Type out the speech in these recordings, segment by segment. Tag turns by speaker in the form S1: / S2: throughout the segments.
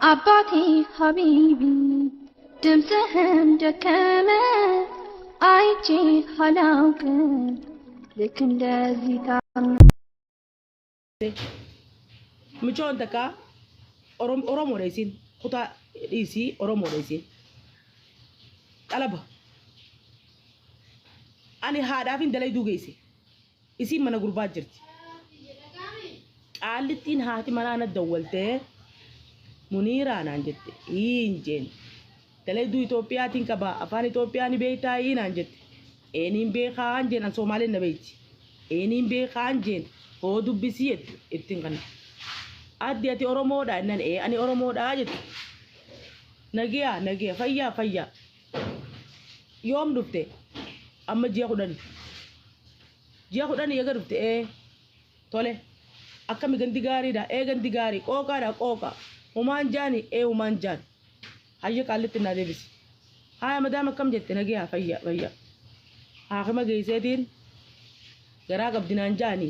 S1: አባቴ ሀቢቢ ድምፅህም ደከመ አይቼ አላውቅም ልክ እንደዚህ ታመ
S2: Michoon takka Oromoodha isiin kutaa dhiisii Oromoodha isiin. Xalaba. Ani haadhaaf hin dalayduu geesse. Isiin mana gurbaa jirti. Qaallittiin haati manaa na dawwaltee Muniiraa naan jette. Hiin jeen. Dalayduu Itoophiyaatiin qaba. Afaan Itoophiyaa ni beektaa hii naan jette. Eeniin beekaan jeen an Soomaaleen na beekti. Eeniin beekaan jeen hoo dubbisii jette ittiin kana. Addi ati Oromoodha jennaan ee ani Oromoodha jette. Nagiyaa nagiya fayyaa fayyaa. Yoom dhufte? Amma ji'a 10. Ji'a 10 eega dhufte ee tole. Akkami gandi gaariidha ee gandi gaarii qooqaadha qooqa. Humaan jaani ee humaan jaan. Hayya qaallitti naa deebisi. Haaya madaam akkam jette nagiyaa fayyaa fayyaa. Haakima geesseetiin garaa qabdi naan jaani.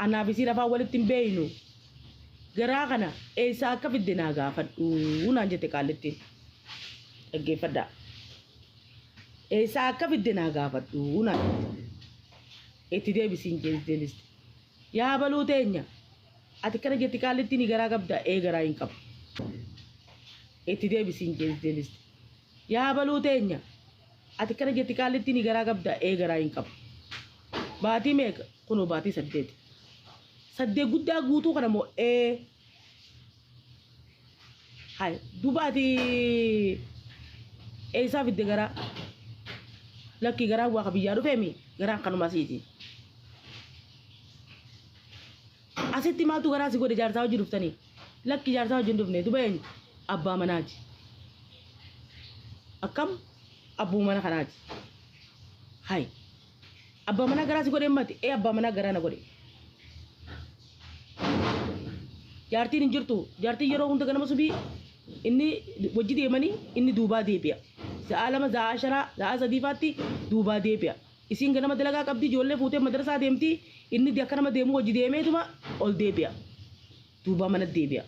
S2: Anaaf isiin afaan walitti hin beeynu. Garaa kana eessaa akka fidde naa gaafadhu naan jette qaallittiin. Dhaggeeffadhaa. Eessaa akka fidde naa gaafadhu naan jette. Itti deebisiin jee deebiste. Yaa baluu teenya ati kana jetti qaallittiin garaa qabda ee garaa hin qabu. Itti deebisiin jee deebiste. Yaa baluu teenya ati kana jetti qaallittiin garaa qabda ee garaa hin qabu. Baatii meeqa? Kunoo baatii 8. 8 guddaa guutuu kana moo ee. Hay duuba ati eessaa fidde garaa? Lakkii garaan waa ka biyyaa dhufeemi garaan kanuma asiiti. Asitti maaltu garaa si godhe jaarsaa hojii dhuftanii? Lakki jaarsaa hojii hin dhufne duba eenyu? Abbaa manaati. Akkam? Abbuu mana kanaati. Hay abbaa manaa garaa si godhe mati? Ee abbaa manaa garaa na godhe. Jaartiin hin jirtu. Jaartiin yeroo hunda ganama subii inni wajji deemanii inni duubaa deebi'a. Sa'a 2, sa'a 5, sa'a 3 faatti duubaa deebi'a. Isiin ganama dalagaa qabdi ijoollee fuutee madrasaa deemti inni akka nama deemu hojii deemeetuma ol deebi'a. Duubaa mana deebi'a.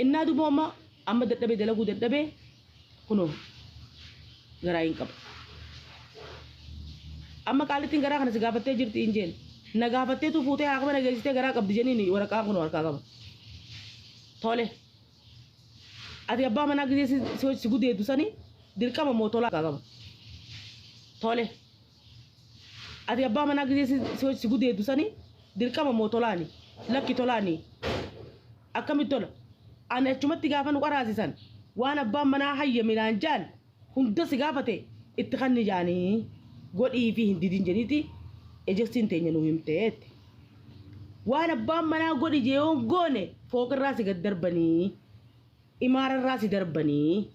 S2: Innaa duuba amma amma dadhabee dalaguu dadhabee kunoo garaa hin qabu. Amma qaalittiin garaa kana si gaafattee jirti hin jeen. Na gaafatteetu fuutee haakima na geessitee garaa qabdi jeniin waraqaa kunoo harkaa qaba. Tole. Ati abbaa manaa gisee si gudeedu sani dirqama moo tolaa qaba. Tole. Ati abbaa manaa gisee si gudeedu sani dirqama moo tolaani? Lakki tolaani. Akkamitti tola? Ani achumatti gaafa nu qaraasisan waan abbaan manaa hayyame naan jaan hunda si gaafate itti kanni jaanii godhii fi hin didin jeniiti ejersiin teenya nu himte jette. Waan abbaan manaa godhi jee yoon goone fooqirraa si gad darbanii imaararraa si darbanii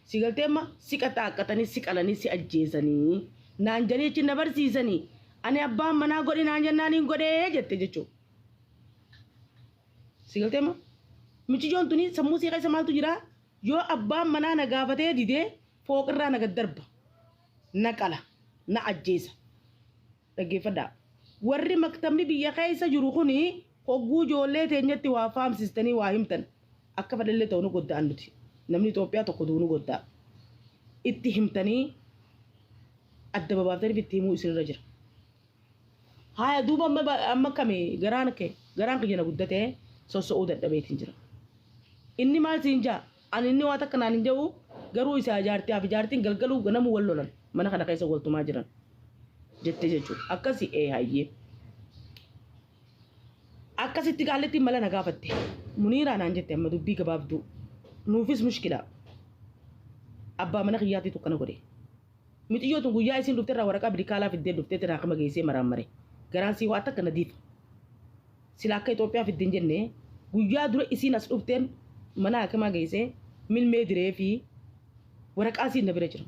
S2: si galtee amma si qaxaaqqatanii si qalanii si ajjeesanii naan janii achi na barsiisanii ani abbaan manaa godhi naan jennaan hin godhee jette jechuudha. Si galtee amma michiyyoon tuni sammuu sii keessa maaltu jira yoo abbaan manaa na gaafatee didee fooqirraa na gad darba na qala na ajjeesa. Dhaggeeffadhaa. Warri maktabni biyya keessa jiru kuni hogguu ijoollee teenyatti waa faamsistanii waa himtan akka fedhallee ta'u nu godda'an nuti. Namni Itoophiyaa tokko du'u nu godda'a. Itti himtanii adda babaaftaniif itti himuu isinirra jira. Haaya duuba amma amma akkami garaan kee garaan kiyya na guddatee sosso'uu dadhabeetiin jira. Inni maal siin jaa? Ani inni waa takka naan hin jedhu garuu isaa jaartii fi jaartiin galgaluu ganamuu wal lolan mana kana keessa wal tumaa jiran jette jechuudha. Akkasi ee hayyee. Akkasitti qaallittiin mala na gaafatte. Muniiraa naan jette amma dubbii gabaabduu. Nuufis mushkila. Abbaa mana kiyyaatiitu akkana godhe. Mixiyyoo tun guyyaa isiin dhufte irraa waraqaa bidikaalaa fiddee dhuftee tiin haakima geessee maraammare. Garaan sii waa takka nadiifa. Sila akka Itoophiyaa fidde hin jenne guyyaa dura isiin as dhufteen mana haakimaa geessee milmee diree fi waraqaa isiin na bira jira.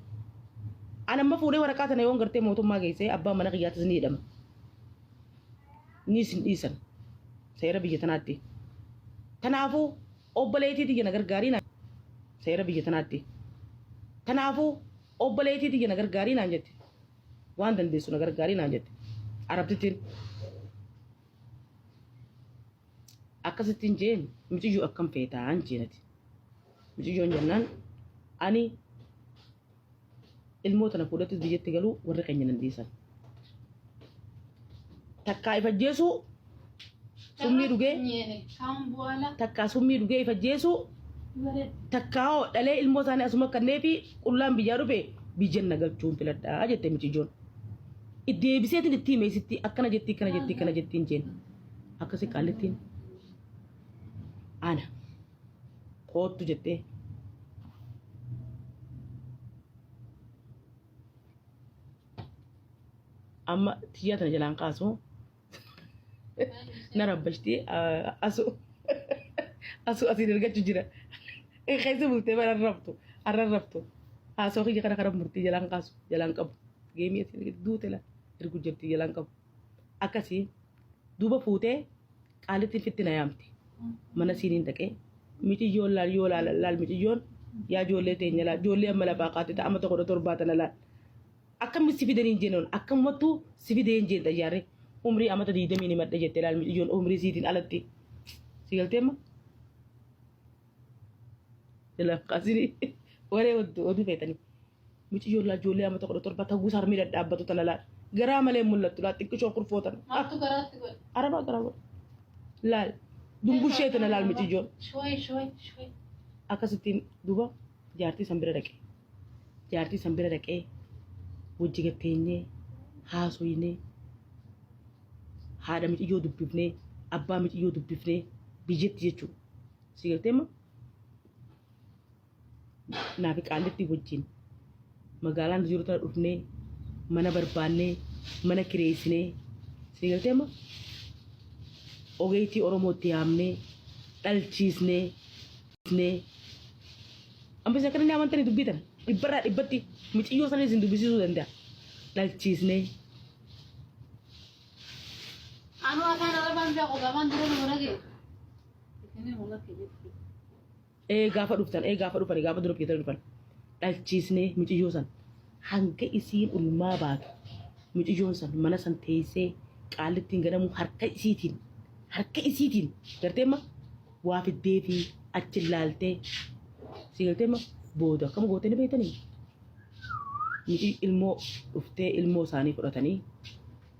S2: An amma fuudhee waraqaa tana yoon gartee mootummaa geessee abbaan mana kiyyaatis ni hidhama. Ni isin dhiisan seera biyya tanaatti. Kanaafuu obboleettii tiyya na gargaarii naan seera biyya tanaatti. Kanaafuu obboleettii tiyya na gargaarii naan jette. Waan dandeessu na gargaarii naan jette. Arabtittiin. Akka Akkasittiin jeen muciyyoo akkam feetaan jeenati. Muciyyoon jennaan ani ilmoo tana fuudhattis biyyatti galuu warri keenya nan dhiisan. Takkaa if ajjeesuu summii dhugee takkaa summii dhugee if ajjeesuu takkaa hoo dhalee ilmoo isaanii asuma kannee fi qullaan biyyaa dhufe biyyan na galchuun filadhaa jette muciyyoon. Deebiseetiin itti hime isitti akkana jettii akkana jettii akkana jettiin jeen. Akkasi qaallittiin ana koottu jettee amma tiyyaa tana jalaan kaasu na rabbashti asu asu asiin ergachu jira keessa bultee bara raftu arra raftu haasoo kiyya kana kara murtii jalaan kaasu jalaan qabu geemii asiin duute la ergu jirti jalaan qabu akkasii duuba fuutee qaalittiin fitti na yaamte mana siiniin dhaqee miciyyoon laal yoo laal laal miciyyoon yaa ijoollee teenya laal ijoollee amma lafaa kaate ta'a amma tokko torbaa tana laal akkamitti si fidanii hin jennoon akkamumattuu si fidee hin jeen xayyaarri umrii amata diidamiin himadhe jette laal miciyyoon umrii siitiin alatti si galtee amma jalaqasini waree oduu feetanii Miciyyoon laa ijoollee amata 17 taguu sarmii dhadhaabbatu tana laal. Garaa malee hin mul'attu laal xiqqishoo kurfoo tana.
S3: Maaltu garaatti godhe?
S2: Arabaa garaa godhe. Laal dungushee tana laal miciyyoon.
S3: Shooyi shooyi shooyi.
S2: Akkasittiin duuba jaartii san bira dhaqe. Jaartii san bira dhaqee wajji gatteenyee haasoynee haadha miciyyoo dubbifnee abbaa miciyyoo dubbifnee biyyatti jechuudha. Si galtee amma? Naafi Qaallittii wajjin magaalaa nuti jiru tana dhufnee mana barbaannee mana kireessinee si galtee amma ogeettii Oromootti yaamnee dhalchiisnee nee amma isin akkana ni amantanii dubbii tana dhibbarraa dhibbatti miciyyoo sana isin dubbisiisuu danda'a dhalchiisnee.
S3: Anu afaan Arabaan beeku afaan dura nu bira ga'e. Isinii mul'atti jechuudha.
S2: Ee gaafa dhuftan ee gaafa dhufani gaafa dura biyya dhufan dhalchiisnee miciyyoo san hanga isiin ulmaa baatu miciyyoon san mana san teessee qaallittiin ganamu harka isiitiin harka isiitiin garteemma waa fiddee fi achi laaltee si galteemma booda akkam gootee ni beektanii mici ilmoo dhuftee ilmoo isaanii fudhatanii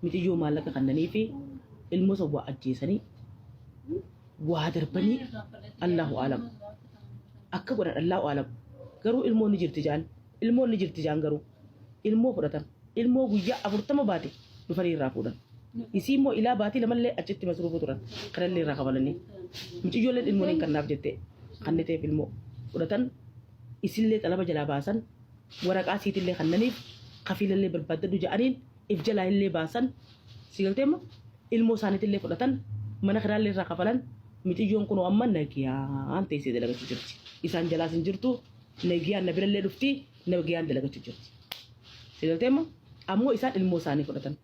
S2: miciyyoo maallaqa kannanii fi ilmoo san waa ajjeesanii waa darbanii Allahu aalam akka godhan Allahu aalam garuu ilmoon ni jirti jaan ilmoon ni jirti jaan garuu ilmoo fudhatan ilmoo guyyaa 40 baate dhufanii irraa fuudhan isii immoo ilaa baatii lamallee achitti masruufu turan kanallee irraa kafalanii mucayyoolleen ilmoon hin kannaaf jette kanniteef ilmoo fudhatan isillee xalaba jalaa baasan waraqaa siitillee kannaniif kafiilallee barbaaddadhu ja'aniin if jalaa illee baasan si galtee immoo ilmoo isaaniitillee fudhatan mana kiraallee irraa kafalan miciyyoon kunoo amma nagiyaan teessee dalagachuu jirti isaan jalaas hin jirtu nagiyaan na birallee dhufti nagiyaan dalagachuu jirti si galtee immoo ammoo isaan ilmoo isaanii fudhatan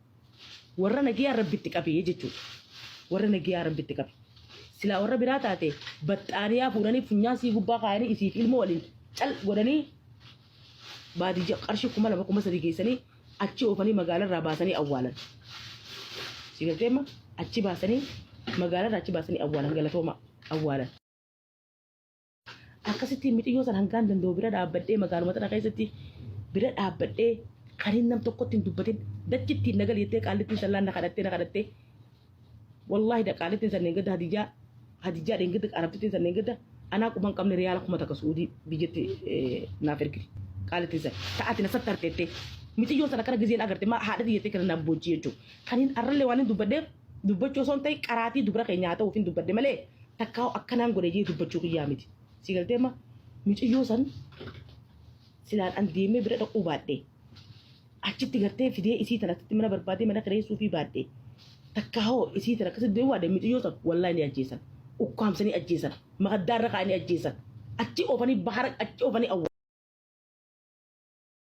S2: warra nagiyaan rabbitti qabee jechuudha warra nagiyaan rabbitti qabe silaa warra biraa taate baxxaaniyaa fuudhanii funyaan sii gubbaa kaayanii isiif ilmoo waliin cal godhanii baadiyyaa qarshii 2000 3000 geessanii achi oofanii magaalarraa baasanii awwaalan. Si galtee amma achi baasanii magaalarraa achi baasanii awwaalan galatooma awwaalan. Akkasitti mixiyyoo san hangaan danda'u bira dhaabbadhee magaaluma tana keessatti bira dhaabbadhee kan hin nam tokkotti hin dubbatin dachittiin nagal jettee qaallittiin sallaan na kadhattee na kadhattee Wallaahi da qaalittiin san dheengadda hadiyyaa hadiyyaa dheengadda arabtittiin san dheengadda anaa quban qabne riyaala 1000 su'uudii biyyatti naaf ergite qaalittiin san ta'ati na sattarteette miciyyoon san akkana gizeen agarte maa haadha tiyyattee kana naan boojjii jechuudha kan hin arrallee waan hin dubbadheef dubbachuu osoo hin ta'in qaraatii dubra keenya haa ta'uuf hin dubbadhe malee takkaa akkanaan godhe jee dubbachuu kiyyaa miti si galtee amma miciyyoo san silaan an deemee bira dhaquu baadhee achitti gartee fidee isii tana asitti mana barbaadee mana kireessuu fi baadhee takka hoo isii tana akkasitti deemuu baadhee miciyyoo san wallaahi ni ajjeesan ukkaamsanii ajjeesan makaddaa irra kaa'anii ajjeesan achi oofanii bahara achi oofanii awwaalan.